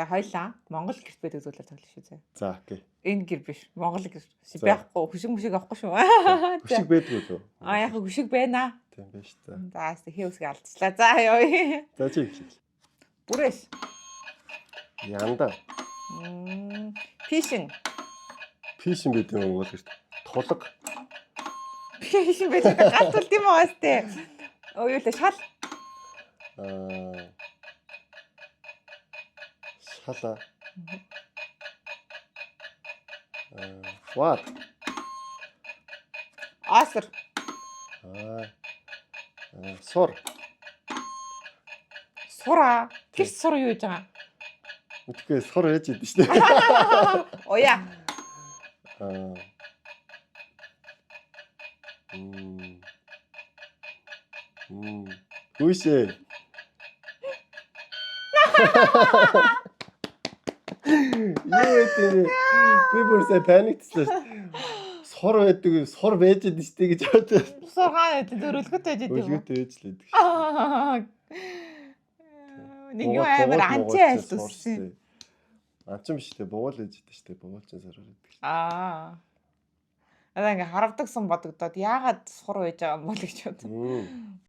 За, хоёлаа Монгол гэрт байдаг зүйлээр тоглох шүү зэ. За, okay. Энэ гэр биш. Монгол гэр. За. Байхгүй, хөшиг мөшиг авахгүй шүү. Хөшиг байдгүй лөө. А, яг хөшиг байна. Тийм байна шүү дээ. За, хээ үсгийг алдчихлаа. За, ёо. За, чи эхлэв. Бүрээс. Янда. Пишин. Пишин гэдэг юм Монгол гэрт. Тулга. Пишин байдаг. Галзуул тийм байгаа сте. Оо, юу лээ, шал. Аа. Шала. Аа, what? Осор. Аа. Аа, сур. Сура. Тэр сур юу гэж байгаа? Мэдхгүй, сур ээж идэв шүү дээ. Уяа. Аа. Мм. Мм. Гүйшээ. Юу вэ? Би бүр сая panic тслаа шүү. Сур байдаг, сур байж идэв шүү дээ гэж бодсон. Сур хаана байдаг? Зөв өлгөт байж идэв юм. Өлгөт ээж л байдаг. Нэг юу амар анчин айлт үссэн. Анчин биш үү? Бугуул ээж идэв шүү дээ. Бугуул чинь сараар байдаг. Аа. Одоо ингээ харавдагсан бодогдоод яагаад сур байж байгаа юм бол гэж бодсон.